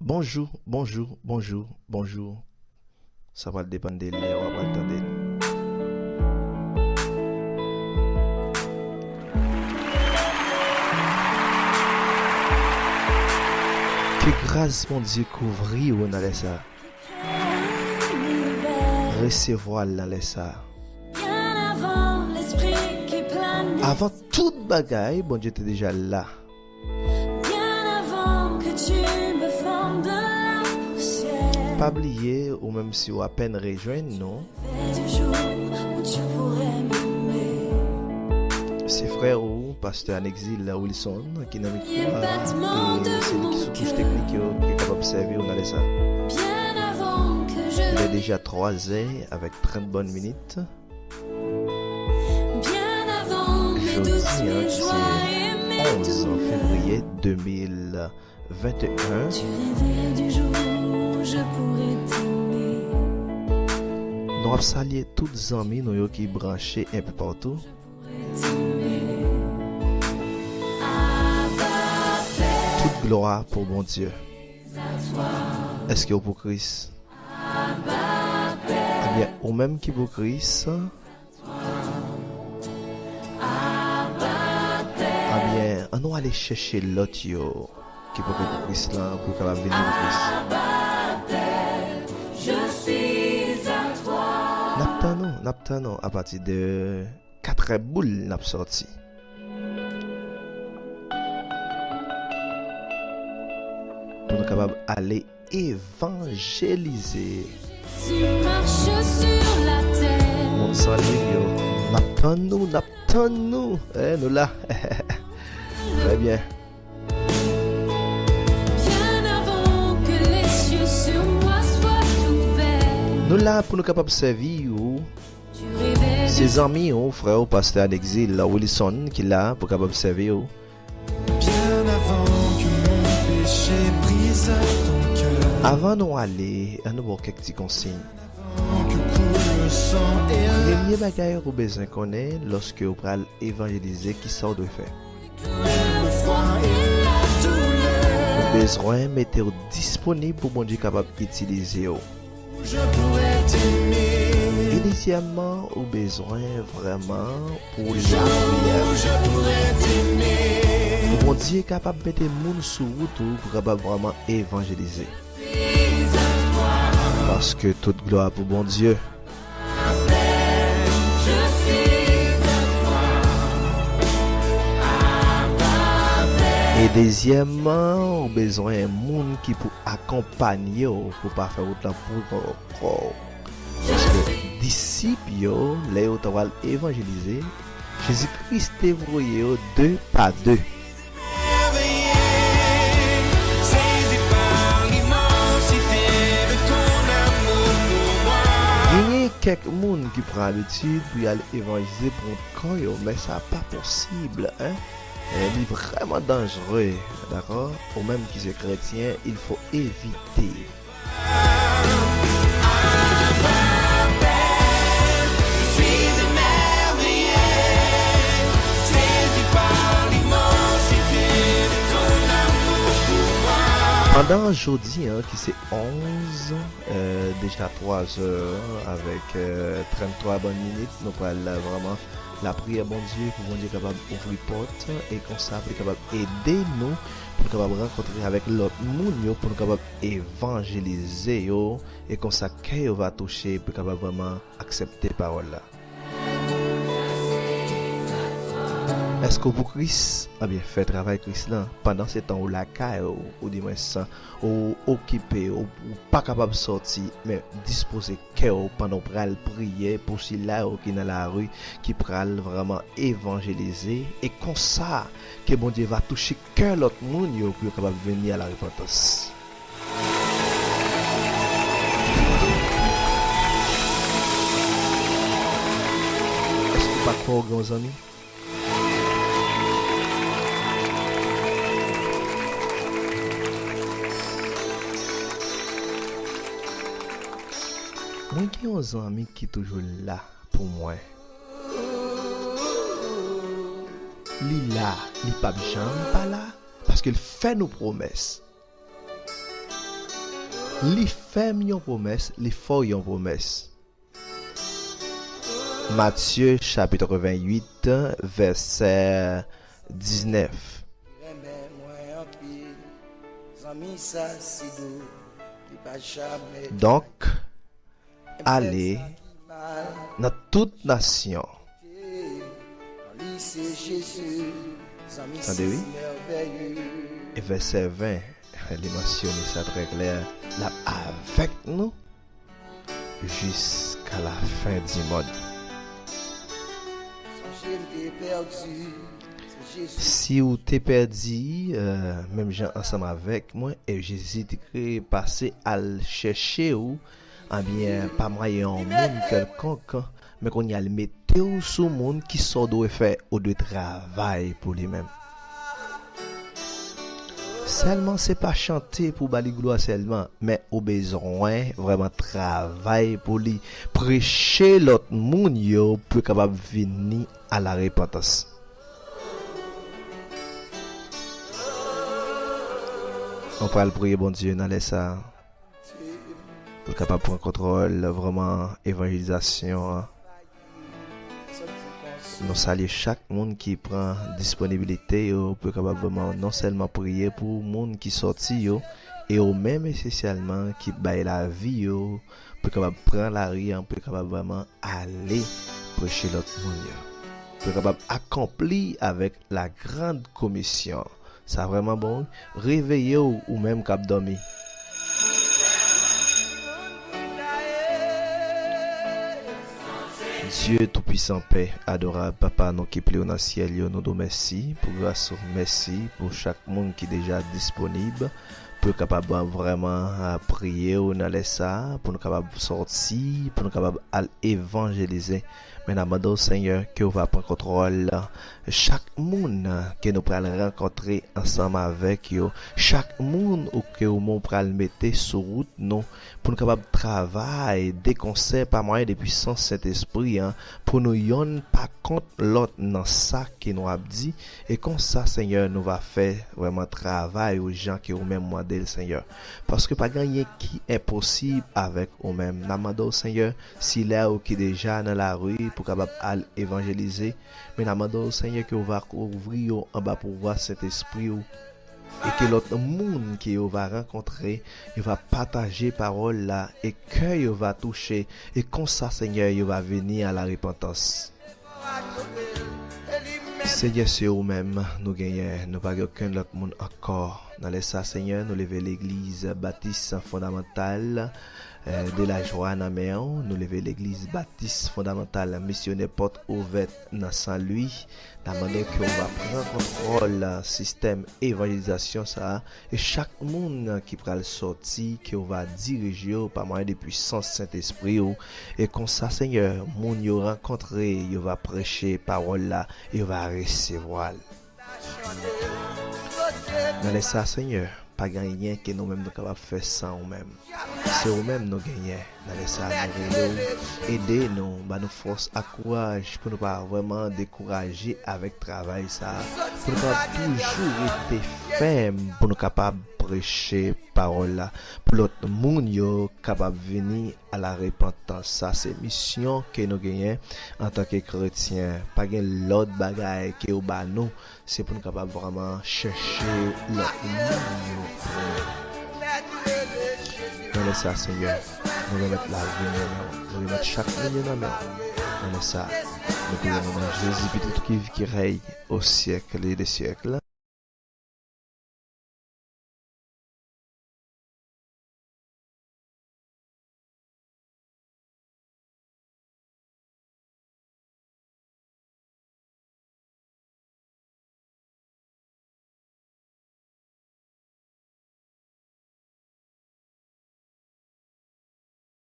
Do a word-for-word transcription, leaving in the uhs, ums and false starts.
Bonjou, bonjou, bonjou, bonjou. Sa pral depann de lè w ap pral tande l. Ke gras Bondye kouvri w nan lè sa. Resevwa l nan lè sa. Avan tout bagay, Bondye te deja la. Pa bliye, ou menm si w apèn rejwenn nou, se frè ou, pastè an egzil Wilson, ki nan mikwo a, e se li ki sou touch teknik yo, ki kapab sèvi w nan lè sa. Il est déjà trois heures avec trente bonnes minutes. Jodi a, ki se onz fevriye de mil venteyen, nou ap salye tout zanmi nou yo ki branche enpe patou. Tout glwa pou Bondye. Èske w pou Kris? Ebyen, ou menm ki pou Kris, ebyen, ann nou ale chèche lòt yo ki poko pou Kris lan, pou yo kapab vini pou Kris. N ap tann ou, n ap tann ou apati de katrè boul n ap sòti. Pou nou kapab ale evanjelize. Moun san lil yo, n ap tann nou, n ap tann nou. Eh, nou la. Trè byen. Nou la pou nou kapab sèvi ou. Se zanmi ou, frè ou, pastè an egzil, Wilson, ki la pou kapab sèvi ou. Avan nou ale, ann nou ba w kèk ti konsiy. Premye bagay ou bezwen konnen lòske ou pral evanjelize, kisa w dwe fè? Ou bezwen mete w disponib pou Bondye kapab itilize w. E dezyèmman, ou bezwen vrèman pou lapriyè. Pou Bondye kapab mete moun sou wout ou pou kapab vrèman evanjelize. Paske tout glwa pou Bondye. E dezyèmman, ou bezwen moun ki pou akonpanye w pou pa fè wout lan pou kò w. Paske disip yo, lè yo t ap al evanjelize, Jezi Kris te voye yo de pa de. Genyen kèk moun ki pran abitid pou y al evanjelize pou kont kò yo, men sa pa posib, en. E li vrèman danjere, dakò? Ou menm ki se kretyen, il faut éviter. Pandan jodi a, ki se onz, euh, deja twa zè avèk, euh, trannntwa bann minit, nou pral, euh, vrèman lapriyè Bondye, pou Bondye kapab ouvri pòt, e konsa pou li kapab ede nou, pou nou kapab rankontre avèk lòt moun yo, pou nou kapab evanjelize yo, e konsa kè yo va touche, pou yo kapab vrèman aksepte pawòl la. Èske w pou Kris? Ebyen, fè travay Kris lan. Pandan se tan ou lakay ou, ou di mwen san, ou okipe, ou, ou pa kapab sòti, men dispoze kè w pandan w pral priye pou sila yo ki nan lari, ki pral vrèman evanjelize, e konsa ke Bondye va touche kè lòt moun yo pou yo kapab vini a la repantans. Èske w pa kwè w gen yon zanmi? Mwen gen yon zanmi ki toujou la pou mwen. Li la, li p ap janm pa la, paske l fè nou pwomès. Li fè m yon pwomès, li fè w yon pwomès. Matye chapit ventuit, vèsè diznèf. Renmen mwen anpil, zanmi sa si dou, li pa jamè. Donk, ale nan tout nasyon. Tande wi. E vèsè ven, li mansyone sa trè klè, l ap avèk nou jiska la fen di mond. Si w te pèdi, eh, menm jan ansanm avèk mwen, e Jezi te pase al chèche w, ebyen, pa mwayen yon moun kèlkonk, men kounye a li mete w sou moun ki sa w dwe fè, ou dwe travay pou li menm. Sèlman se pa chante pou ba li glwa sèlman, men ou bezwen vrèman travay pou li, preche lòt moun yo pou yo kapab vini a la repantans. Mwen pral priye Bondye nan lè sa a, pou l kapab pran kontwòl vrèman evanjelizasyon an. Nou salye chak moun ki pran disponibilite yo pou yo kapab vrèman non sèlman priye pou moun ki sòti yo, e ou menm espesyalman ki bay lavi yo, pou yo kapab pran lari an, pou yo kapab vrèman ale preche lòt moun yo, pou yo kapab akonpli avèk la grande commission. Sa vrèman bon, wi. Reveye w, ou menm k ap dòmi. Dye Toupisan, Pè adorab, Papa nou ki pi wo nan syèl yo, nou di w mèsi pou gras ou, mèsi pou chak moun ki deja disponib pou yo kapab vrèman, ah, priye w nan lè sa a, pou nou kapab sòti, pou nou kapab al evanjelize. Men n ap mande w, Senyè, ke w va pran kontwòl chak moun ke nou pral rankontre ansanm avèk yo, chak moun ou ke w menm pral mete sou wout nou, pou nou kapab travay de konsè pa mwayen de pisans Sentespri an, pou nou yonn pa kont lòt nan sa ke nou ap di, e konsa, Senyè, nou va fè vrèman travay ou jan ke ou menm mande l, Senyè. Paske pa gen anyen ki enposib avèk ou menm. N ap mande w, Senyè, si lè ou ki deja nan lari pou kapab al evanjelize, men n ap mande w, Senyè, ke w va kouvri yo anba pouvwa Sentespri w, e ke lòt moun ke yo va rankontre, yo va pataje pawòl la, e kè yo va touche, e konsa, Senyè, yo va vini a la repantans. Senyè, se ou menm nou genyen, nou pa gen okenn lòt moun ankò. Nan lè sa, Senyè, nou leve legliz Batis Fondamantal, eh, de la Jwa nan men w. Nou leve legliz Batis Fondamantal Misyonè Pòt Ouvèt nan San Lwi. N ap mande w ke w va pran kontwòl sistèm evanjelizasyon sa a, e chak moun ki pral sòti, ke w va dirije yo pa mwayen de pisans Sentespri w. E konsa, Senyè, moun yo rankontre, yo va preche pawòl la, yo va resevwa l. Nan lè sa, Senyè, pa gen anyen ke nou menm nou kapab fè san ou menm. Se ou menm nou genyen. Nan lè sa, nou rele w, ede nou, ba nou fòs ak kouraj pou nou pa vrèman dekouraje avèk travay sa a, pou nou kapab toujou rete fèm, pou nou kapab preche pawòl la, pou lòt moun yo kapab vini a la repantans. Sa se misyon ke nou genyen antanke kretyen. Pa gen lòt bagay ke yo ba nou, se pou nou kapab vrèman chèche lòt moun yo. Nan lè sa, Senyè, nou remèt lavi nou nan men w. Nou remèt chak moun yo nan men w. Nan lè sa, nou priye nan non Jezi, Pitit ou ki viv, ki rèy o syèk de syèk.